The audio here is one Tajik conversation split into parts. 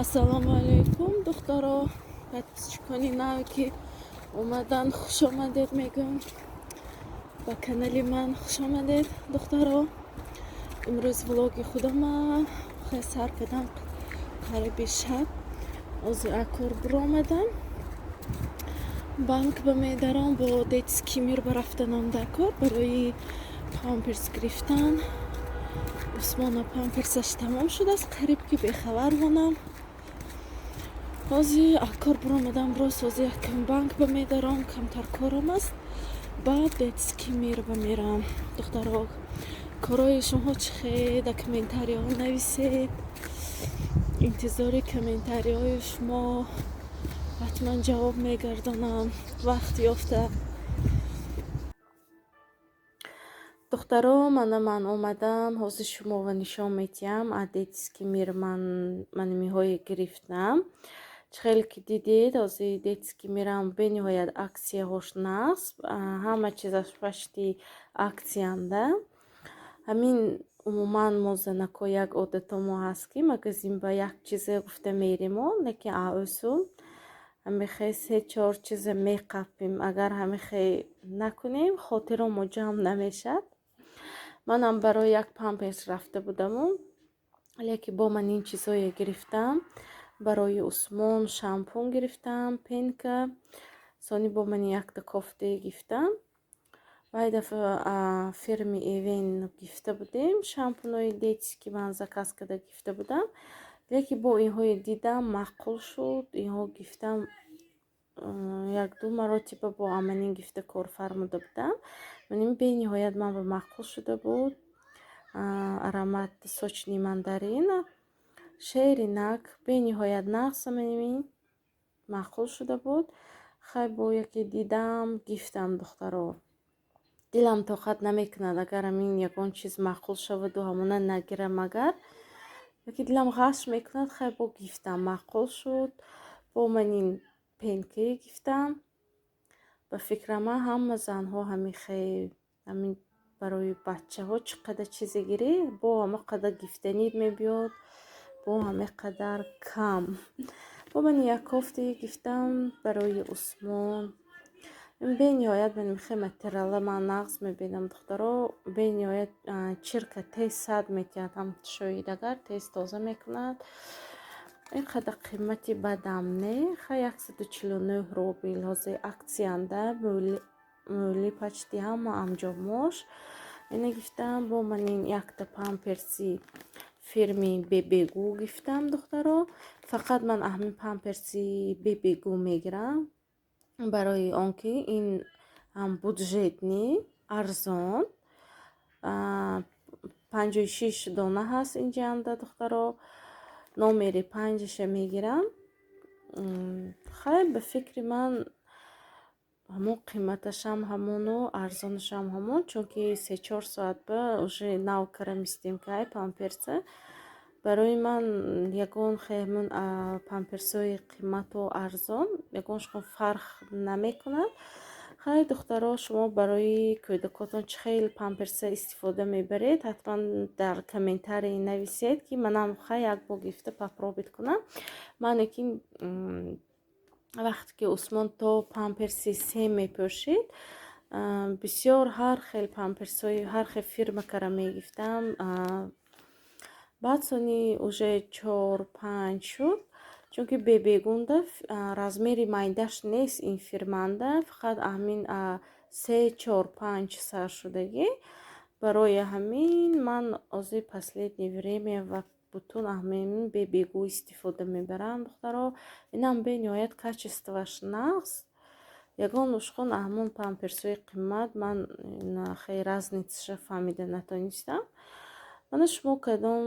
Ассалому алайкум, духтаро, подписчикони нав, ки омадан, хуш омадед мегӯям ба канали ман. Хуш омадед, духтаро. Имрӯз влоги худама хел сар кардам қариби шаб. Ҳозир аз кор биромадам, банк ба медаром, бо Детский мир ба рафтанам дар кор барои памперс гирифтан. Усмона памперсаш тамом шудааст, қариб ки бехабар монам. Ҳозир аз кор биромадам, рост ҳозир якам банк ба медаром, камтар корам аст, баъд Детский мир ба мерам. Духтаро, корҳои шумо чӣ хел? Дар комментариҳо нависед. Интизори комментариҳои шумо, ҳатман ҷавоб мегардонам вақт ёфта. Духтаро, мана ман омадам, ҳозир шуморо нишон медиҳам. Аз Детский мир ман манимиҳое гирифтам. Чӣ хеле ки дидед, ҳозир Детский мирам бениҳоят аксияҳош насб, ҳама чизаш почти аксиянда. Ҳамин умуман мо занако як одатомо ҳаст, ки магазин ба як чизе гуфта меримо, лекин аусул ҳамихе се чор чиза меқапем. Агар ҳамихе накунем, хотиромо ҷамъ намешавад. Манам барои як памперс рафта будаму, лекин бо ман ин чизое гирифтам. Барои Усмон шампун гирифтам, пенка, сони бо мани якта кофтае гирифтам. Вай дафъа фирми Эвен гирифта будем, шампунои детский ман заказ карда гирифта будам, лекин бо инҳое дидам, маъқул шуд, инҳо гирифтам. Якду маротиба бо аманин гирифта кор фармуда будам. Манин бениҳоят ман ба маъқул шуда буд. Аромат сочный мандарина, шеринак, бениҳоят нағз, манин маъқул шуда буд. Хай, бо яке дидам, гирифтам. Духтаро, дилам тоқат намекунад, агар ҳамин ягон чиз маъқул шаваду ҳамона нагирам, агар яке дилам ғаш мекунад. Хай, бо гирифтам, маъқул шуд. Бо манин пенкае гирифтам. Ба фикрам, ман ҳама занҳо ҳамин ҳамин барои бачаҳо чӣ қадар чизе гирӣ, бо ҳама қадар гифтанид мебиёд, бо ҳама қадар кам. Бо ман як кофтае гирифтам барои Усмон. Бениҳоят манихе материала ман нағз мебинам, духтаро, бениҳоят чирка тез сад метиҳад, ҳам шоид агар тез тоза мекунад. Ин қадар қимати бадам не, хай, 149 рубл. Ҳозир аксиянда мӯли почти ҳама анҷомош. Ина гирифтам. Бо ман ин якта памперси фирми Бебегу гирифтам. Духтаро, фақат ман ҳамин памперси Бебегу мегирам, барои он ки ин ҳам бюджетный, арзон, 56 дона ҳаст инҷаанда. Духтаро, номери панҷаша мегирам. Хай, ба фикри ман, ҳамон қиматашам ҳамону арзонашам ҳамон, чунки се-чор соат ба уже нав кара мистем кай памперса. Барои ман ягон хемон памперсҳои қимату арзон ягоншон фарқ намекунад. Хай, духтаро, шумо барои кӯдакотон чӣ хел памперса истифода мебаред, ҳатман дар комментарий нависед, ки манам хай як бор гирифта попробовать кунам. Ман лекин вақте ки Усмон то памперси се мепӯшид, бисёр ҳар хел памперсҳои ҳар хел фирма кара мегирифтам. Баъд сони уже чор панҷ шуд, чунки Бебегунда размери майдаш нест ин фирманда, фақат ҳамин се, чор, панҷ сар шудагӣ. Барои ҳамин ман ҳозир последнее время ва бутун ҳамин Бебегу истифода мебарам. Духтаро, инам бениҳоят качествоаш нағз. Ягон ушқун ҳамон памперсҳои қимат ман хеле разницаша фаҳмида натонистам. Мана шумо кадом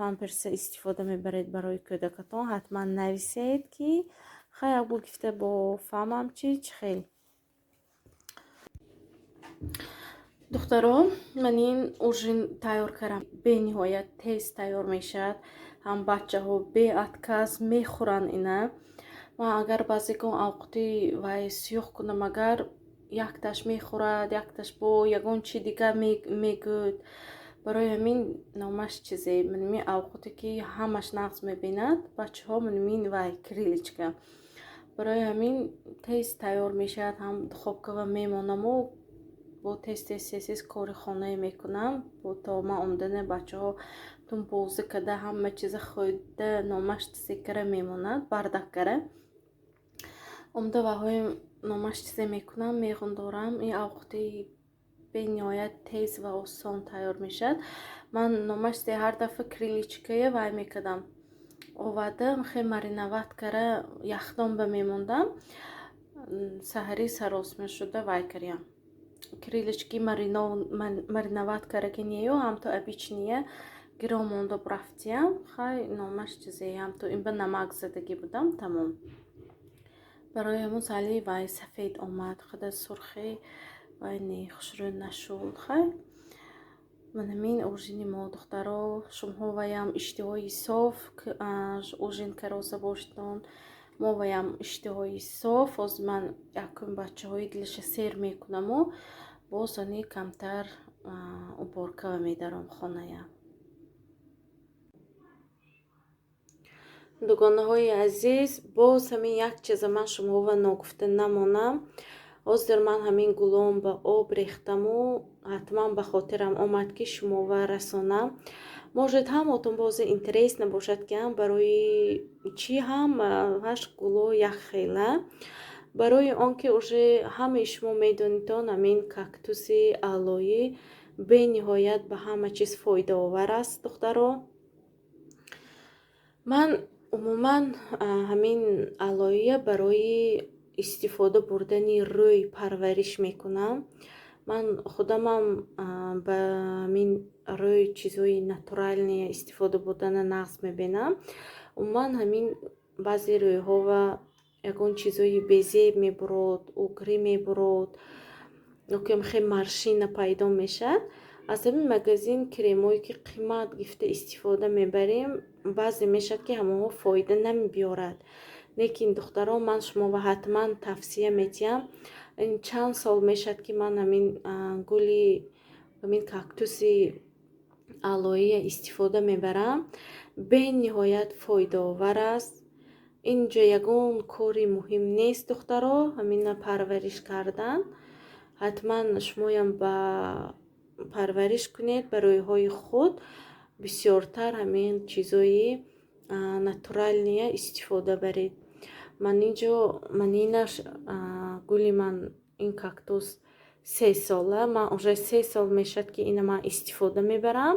памперса истифода мебаред барои кӯдакатон, ҳатман нависед, ки хай як бор гирифта бо фаҳмам чи чӣ хел. Духтаро, ман ин ужин тайёр кардам, бениҳоят тез тайёр мешавад, ҳам бачаҳо беотказ мехӯранд ина. Ман агар баъзегон авқоти вай сиёҳ кунам, агар якташ мехӯрад, якташ бо ягон чи дигар мегӯяд. Барои ҳамин номаш чизе, маними авқоте ки ҳамаш нағз мебинад бачаҳо, манимин вай крылечка. Барои ҳамин тез тайёр мешавад. Ҳам духовка ва мемонаму бо тез тез тез тез кори хонае мекунам. Бо то ман омадана бачаҳо тун бозӣ карда, ҳама чиза хӯрда, номаш чизе кара мемонад, бардак кара. Омада ваҳои номаш чизе мекунам, меғундорам. Ин авқоти бениҳоят тез ва осон тайёр мешавад. Ман номаш чизе ҳар дафъа крылечка я вай мекардам, оварда хе мариновать кара, яхдон ба мемондам, саҳарӣ саросма шуда вай карям. Крылечки мариновать караги нею, ҳамто обычный я гиро монда рафтиям. Хай, номаш чизе, ҳамто ин ба намак задагӣ будам, тамом. Барои ҳамун сали вай сафед омад, хада сурхӣ вай не, хушрӯ нашуд. Хай, манамин ужин и мо, духтаро. Шумоҳо ваям иштиҳои соф ужин кароса бошедон, мо ваям иштиҳои соф. Ҳозир ман якум бачаҳои дилаша сер мекунаму боз они камтар уборка медаром хоная. Дугонаҳои азиз, боз ҳамин як чиза ман шумоҳо ногуфта намонам. Ҳозир ман ҳамин гулом ба об рехтаму ҳатман ба хотирам омад, ки шумова расонам. Может, ҳамаотон бозе интерес набошад, ки ҳам барои чӣ ҳамаш гуло як хела. Барои он ки уже ҳамаи шумо медонедон, ҳамин кактуси алоӣ бениҳоят ба ҳама чиз фоидаовар аст, духтаро. Ман умуман ҳамин алоия барои истифода бурдани рӯй парвариш мекунам. Ман худамам ба ҳамин рӯй чизҳои натуральные истифода бурдана нағз мебинам. Умуман, ҳамин баъзе рӯйҳова ягон чизҳои безеб мебурод, угри мебурод, ёки хеле морщина пайдо мешавад. Аз ҳамин магазин кремое ки қимат гирифта истифода мебарем, баъзе мешавад, ки ҳамонҳо фоида намебиёрад. Лекин, духтаро, ман шуморо ҳатман тавсия медиҳам. Ин чанд сол мешавад, ки ман ҳамин гули ҳамин кактуси алоия истифода мебарам. Бениҳоят фоидаовар аст. Инҷо ягон кори муҳим нест, духтаро, ҳамина парвариш кардан. Ҳатман шумоям ба парвариш кунед ба рӯйҳои худ, бисёртар ҳамин чизҳои натуральный я истифода баред. Ман инҷо манинаш гули ман, ин кактус 3 сола, ман уже 3 сол мешавад, ки ина ман истифода мебарам.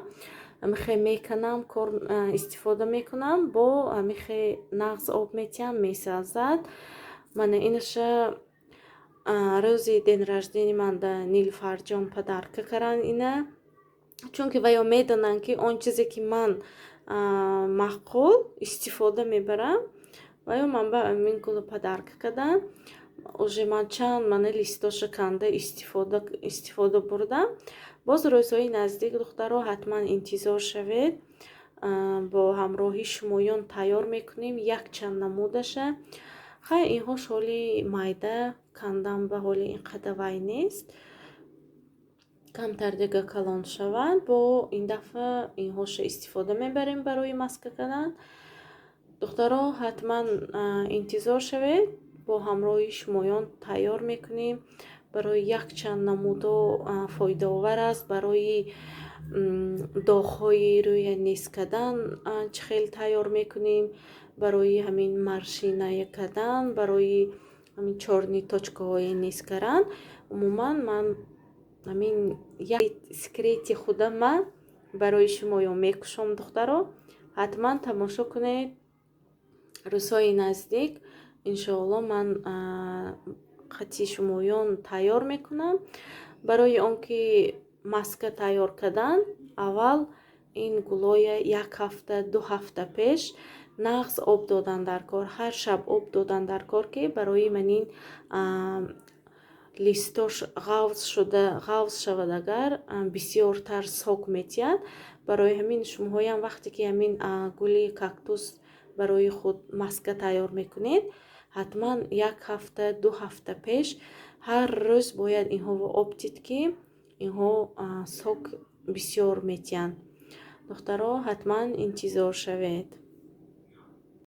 Ҳамихе меканам, кор истифода мекунам, бо ҳамихе нағз об метиҳам, месазад. Мана инаша рӯзи день рождения ман да Нилфарҷон подарка кардан ина, чунки ваё медонанд, ки он чизе ки ман маъқул истифода мебарам, ваё ман ба ҳамин гуло подарка карданд. Уже ман чанд мана листоша канда истифода бурдам. Боз рӯзҳои наздик, духтаро, ҳатман интизор шавед, бо ҳамроҳи шумоён тайёр мекунем якчанд намудаша. Хай, инҳо шоли майда кандам, ба ҳоли ин қадар вай нест, камтар дига калон шаванд, бо ин дафъа инҳоша истифода мебарем барои маска кардан. Духтаро, ҳатман интизор шавед, бо ҳамроҳи шумоён тайёр мекунем. Барои якчанд намудо фоидаовар аст, барои доғҳои рӯя нест кардан чӣ хел тайёр мекунем, барои ҳамин морщина кардан, барои ҳамин чёрный точка ҳои нест кардан. Умуман, ман ҳамин як секрет и худама барои шумоён мекушом. Духтаро, ҳатман тамошо кунед. Рӯзҳои наздик, иншоалло, ман қати шумоён тайёр мекунам. Барои он ки маска тайёр кардан, аввал ин гулоя як ҳафта, 2 ҳафта пеш нағз об додан дар кор, ҳар шаб об додан дар кор, ки барои манин листош ғафз шуда, ғафз шавад, агар бисёртар сок метиҳад. Барои ҳамин шумоҳоям вақте ки ҳамин гули кактус барои худ маска тайёр мекунед, ҳатман як ҳафта, 2 ҳафта пеш ҳар рӯз бояд инҳоро об дид, ки инҳо сок бисёр метиҳанд. Духтаро, ҳатман интизор шавед.